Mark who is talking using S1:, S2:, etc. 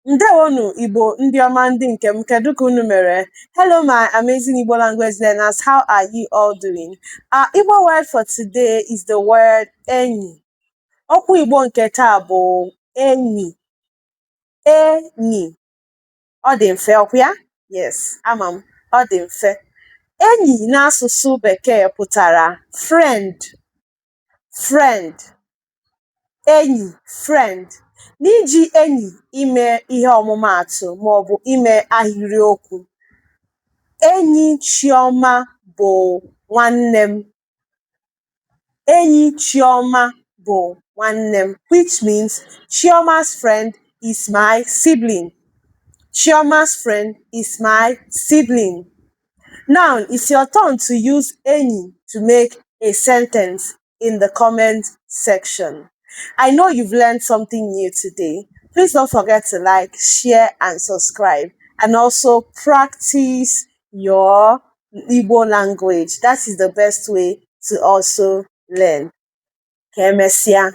S1: Ndewonu Igbo ndị ọma ndị nke m kedu ka unu mere? Hello my amazing Igbo language learners, how are you all doing? Our Igbo word for today is the word enyi. Okwu Igbo nke taa bụ enyi. Enyi. Ọ dị mfe ọkwa ya? Yes, ama m, ọ dị mfe. Enyi n'asụsụ bekee pụtara friend, friend, enyi, friend. N'iji enyi ime ihe ọmụmaatụ maọbụ ime ahịrịokwu, enyi Chioma bụ nwanne m. Enyi Chioma bụ nwanne m, which means Chioma's friend is my sibling. Chioma's friend is my sibling. Now it's your turn to use enyi to make a sentence in the comment section. I know you've learned something new today. Please don't forget to like, share, and subscribe. And also practice your Igbo language. That is the best way to also learn. Ka emesịa.